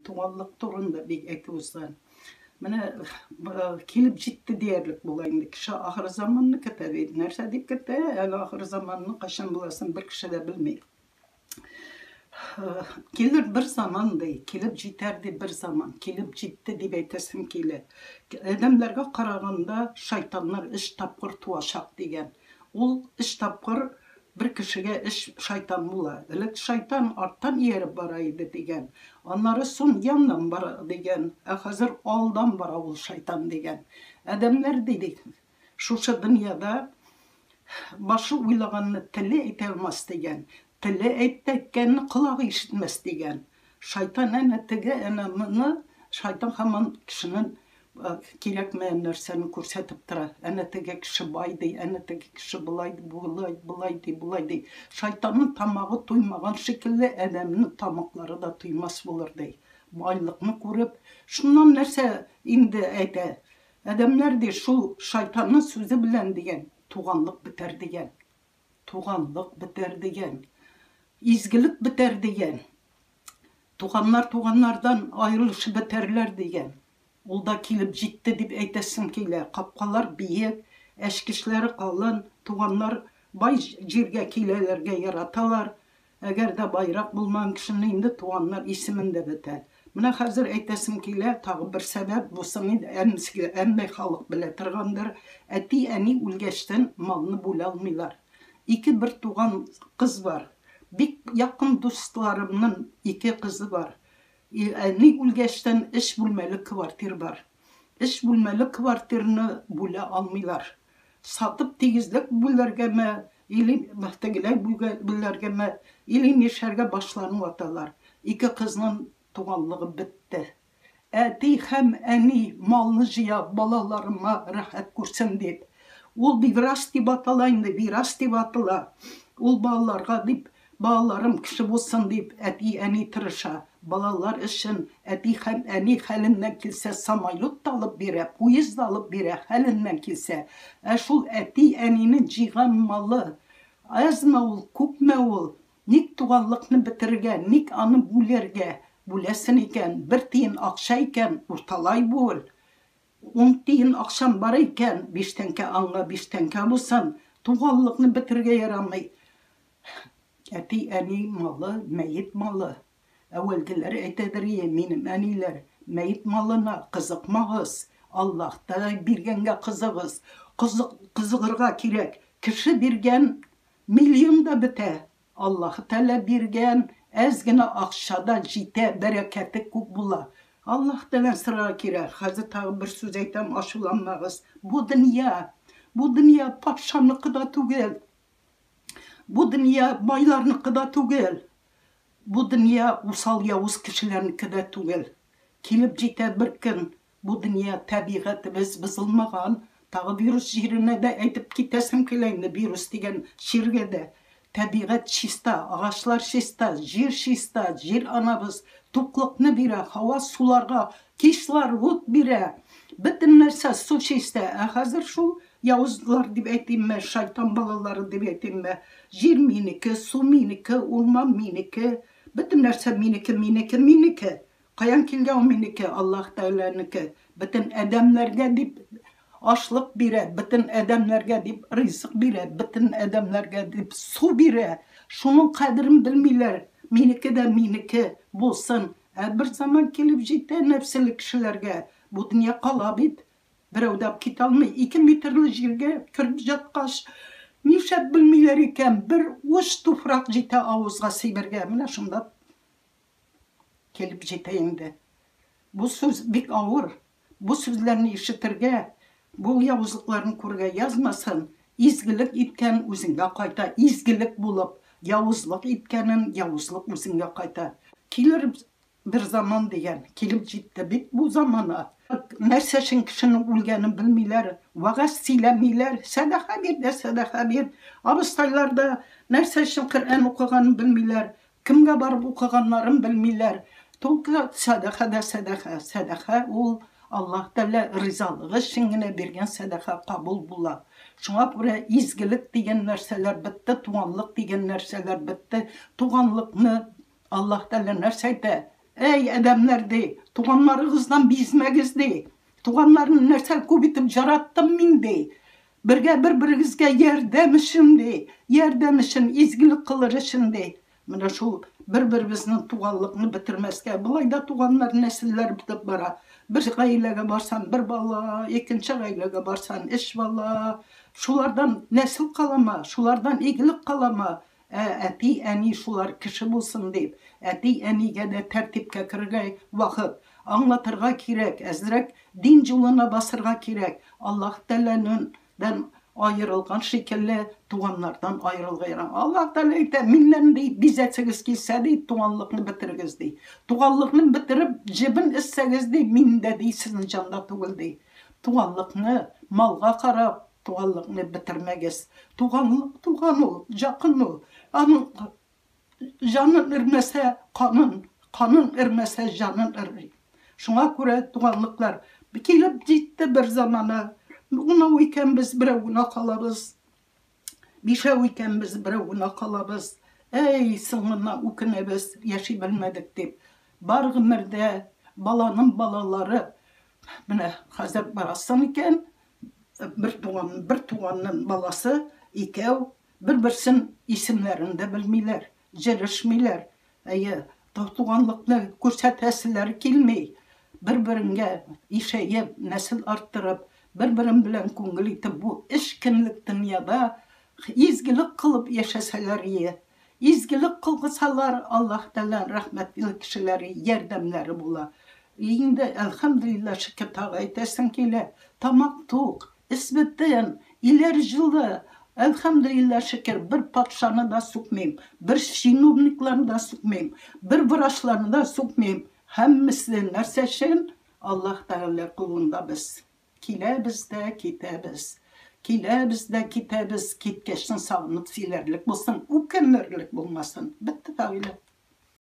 Туганлык турында бик әйтеп узган. Менә килеп җитте диярлек була инде. Кеше ахыр заманны көтә бит. Нәрсә дип көтә? Әле ахыр заманның кайчан буласын бер кеше дә белми. Килер бер заман ди, килеп җитәр ди бер заман, килеп җитте дип әйтәсем килә. Адәмнәргә караганда шайтаннар өч тапкыр туачак дигән. Ул өч тапкыр бер кешегә өч шайтан була. Элек шайтан арттан ияреп бара иде дигән. Аннары сун яннан бара дигән. Ә хәзер алдан бара ул шайтан дигән. Адәмнәр ди, шушы дөньяда башы уйлаганны теле әйтә алмас дигән. Теле әйткәнне колагы ишетмәс дигән. Шайтан әнә теге, әнә моны, шайтан һаман кешенең кирәкмәгән нәрсәне күрсәтеп тора. Әнә теге кеше бай ди, әнә теге кеше болай, болай, болай ди, болай ди. Шайтанның тамагы туймаган шикелле, адәмнең тамаклары да туймас булыр ди. Байлыкны күреп, шуннан нәрсә инде әйтә? Адәмнәр ди, шул шайтанның сүзе белән дигән, туганлык бетәр дигән. Туганлык бетәр дигән. Изгелек бетәр дигән. Туганнар туганнардан аерылышып бетәрләр дигән. Ул да килеп җитте дип әйтәсем килә. Капкалар биек, әчкечләре калын, туганнар бай җиргә киләләргә яраталар. Әгәр дә байрак булмаган кешене инде туганнар исемен дә бетә. Менә хәзер әйтәсем килә, тагы бер сәбәп, бусын инде әммә халык белә торгандыр, әти-әни үлгәчтен малны бүлә алмыйлар. Ике бертуган кыз бар. Бик якын дусларымнын ике кызы бар. Әни үлгәчтен өч бүлмәле квартир бар. Өч бүлмәле квартирны бүлә алмыйлар. Сатып тигезлек бүләргәме, или тегеләй бүләргәме, или нишләргә башларын ваталар. Ике кызның туганлыгы бетте. Әти һәм әни малны җыя балаларыма рәхәт күрсен дип. Ул биграс дип атала инде, бирас дип атыла. Ул балаларга дип Балаларым кеше булсын дип әти-әни тырыша. Балалар өчен әти һәм әни хәленнән килсә самолет та алып бирә, поезд да алып бирә, хәленнән килсә. Ә шул әти-әнинең җыйган малы, әзме ул, күпме ул? Ник туганлыкны бетерергә, ник аны бүләргә? Бүләсен икән, бер тиен акча икән, урталай бүл. Ун тиен акчам бар икән, биш тәңкә аңа, биш тәңкә булсын. Туганлыкны бетерергә ярамый. Әти-әни малы, мәет малы. Әүвәлгеләр әйтәдер ие, минем әниләр, мәет малына кызыкмагыз, Аллаһ Тәгалә биргәнгә кызыгыз. Кызык, кызыгырга кирәк. Кеше биргән миллион да бетә, Аллаһы Тәгалә биргән әз генә акча да җитә, бәрәкәте күп була. Аллаһ Тәгаләдән сорарга кирәк. Хәзер тагы бер сүз әйтәм, ачуланмагыз. Бу дөнья, бу дөнья патшаныкы да түгел. Бу дөнья байларныкы да түгел. Бу дөнья усал явыз кешеләрнеке дә түгел. Килеп җитә бер көн, бу дөнья табигатебез бозылмаган, тагы вирус җиренә дә әйтеп китәсем килә инде, вирус дигән чиргә дә. Табигать чиста, агачлар чиста, җир чиста, җир анабыз туклыкны бирә, һава суларга кислород бирә. Бөтен нәрсә су чиста. Ә хәзер шул Явызлар дип әйтимме, шайтан балалары дип әйтимме, җир минеке, су минеке, урман минеке, бөтен нәрсә минеке, минеке, минеке. Каян килгән ул минеке? Аллаһ Тәгаләнеке. Бөтен адәмнәргә дип ашлык бирә, бөтен адәмнәргә дип ризык бирә, бөтен адәмнәргә дип су бирә. Шуның кадерен белмиләр. Минеке дә минеке булсын. Ә бер заман килеп җитә нәфселе кешеләргә. Бу дөнья кала бит. Берәү дә китә алмый. Ике метрлы җиргә кереп җаткач, нишләп белмиләр икән, бер уч туфрак җитә авызга сибәргә. Менә шунда килеп җитә инде. Бу сүз бик авыр. Бу сүзләрне ишетергә, бу явызлыкларны күрергә язмасын. Изгелек иткән үзеңгә кайта, изгелек булып, явызлык иткәнен явызлык үзеңгә кайта. Килер Бер заман дигән, килеп җитте бит бу замана. Нәрсә өчен кешенең үлгәнен белмиләр, вәгазь сөйләмиләр, сәдака бир дә сәдака бир. Абыстайлар да нәрсә өчен Коръән укыганын белмиләр, кемгә барып укыганнарын белмиләр. Только сәдака да сәдака. Сәдака ул Аллаһ Тәгалә ризалыгы өчен генә биргән сәдака кабул була. Шуңа күрә изгелек дигән нәрсәләр бетте, туганлык дигән нәрсәләр бетте. Туганлыкны Аллаһ Тәгалә нәрсә әйтә? Әй, адәмнәр, ди, туганнарыгыздан бизмәгез, ди. Туганнарны нәрсә күп итеп җараттым мин, ди. Бергә бер-берегезгә ярдәм өчен, ди. Ярдәм өчен, изгелек кылыр өчен, ди. Менә шул бер-беребезнең туганлыкны бетермәскә. Болай да туганнар, нәселләр бетеп бара. Бер гаиләгә барсан, бер бала, икенче гаиләгә барсан, өч бала. Шулардан нәсел каламы? Шулардан игелек каламы? Ә әти-әни шулар кеше булсын дип, әти-әнигә дә тәртипкә керергә вакыт. Аңлатырга кирәк, әзрәк дин юлына басырга кирәк. Аллаһ Тәгаләнең дән аерылган шикелле, туганнардан аерылган. Аллаһ Тәгалә әйтә, миннән ди, бизәсегез килсә ди, туганлыкны бетерегез ди. Туганлыкны бетереп, җебен өзсәгез ди, мин дә ди, сезнең җанда түгел ди. Туганлыкны малга карап, туганлыкны бетермәгез. Туганлык туган ул, якын ул. Аның Җанын өрмәсә, канын, канын өрмәсә, җанын өрми. Шуңа күрә туганлыклар килеп җитте бер заманы. Унау икәнбез, берәү генә калабыз. Бишәү икәнбез, берәү генә калабыз. Әй, соңыннан үкенәбез, яши белмәдек дип. Бар гомердә баланың балалары менә хәзер барасың икән, бер туган, бер туганның баласы икәү Бер-берсен исемнәрен дә белмиләр, җелешмиләр. Әйе, туганлыкны күрсәтәселәре килми. Бер-береңгә ишәеп, нәсел арттырып, бер-берең белән күңел итеп бу өч көнлек дөньяда изгелек кылып яшәсәләр ие. Изгелек кылсалар, Аллаһ Тәгаләнең рәхмәтле кешеләре, ярдәмнәре була. Инде, әлхәмдүлилләһ, шөкер, тагы әйтәсең килә, тамак тук, Эс бөтен, иләр җылы. Әлхәмдүлилләһ, шөкер, бер патшаны да сүкмим, бер чиновникларны да сүкмим, бер врачларны да сүкмим. Һәммесе нәрсә өчен? Аллаһ Тәгалә кулында без. Киләбез дә китәбез. Киләбез дә китәбез. Киткәчтен сагынып сөйләрлек булсын, үкенерлек булмасын. Бетте Фәгыйлә.